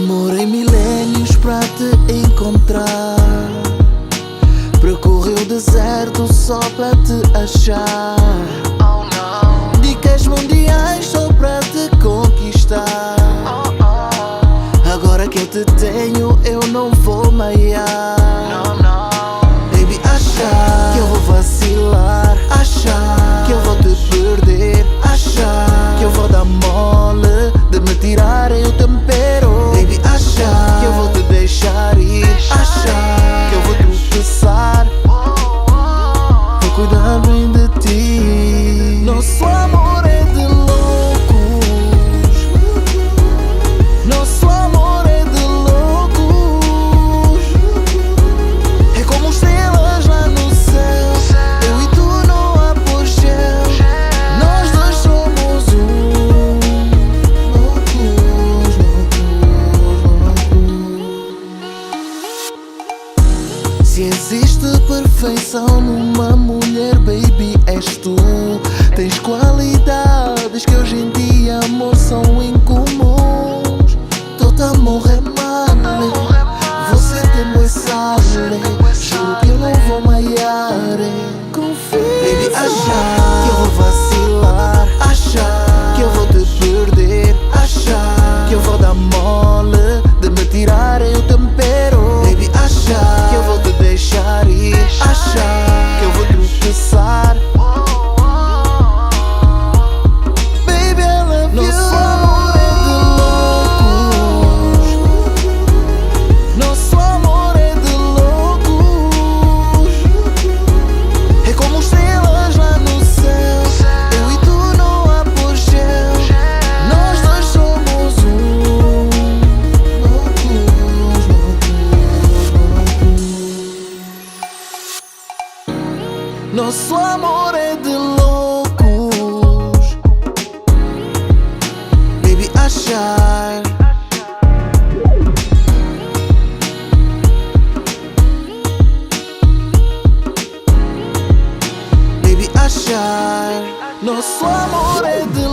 Demorei milênios pra te encontrar. Percorri o deserto só pra te achar. Dicas mundiais só pra te conquistar. Agora que eu te tenho, eu não vou maiar. Baby, achar que eu vou vacilar, achar que eu vou te perder, achar que eu vou dar mole de me tirarem o tempero. Baby, achar que eu vou te deixar ir, achar que eu vou tropeçar. Vou cuidar bem de ti. Nosso amor é de loucos. Nosso amor é de loucos. É como estrelas lá no céu. Eu e tu no apogeu. Nós dois somos um. Loucos, loucos, loucos. Se existe perfeição numa mulher, baby, és tu. Tens qualidades que hoje em dia, amor, são incomuns. Tô a morrer mal. Você tem boi sale. Juro que eu não vou maiar. Confia. Baby, achar que eu vou vacilar. Achar que eu vou te perder. Achar que eu vou dar mole de me tirarem o tempero. Baby, achar que eu vou te deixar ir. Achar que eu vou tropeçar. Baby, I love you. Nosso amor é de loucos. Nosso amor é de loucos. É como estrelas lá no céu. Eu e tu no apogeu. Nós dois somos um. Loucos, loucos, loucos. Nosso amor é de loucos. Baby, achar. Baby, achar. Nosso amor é de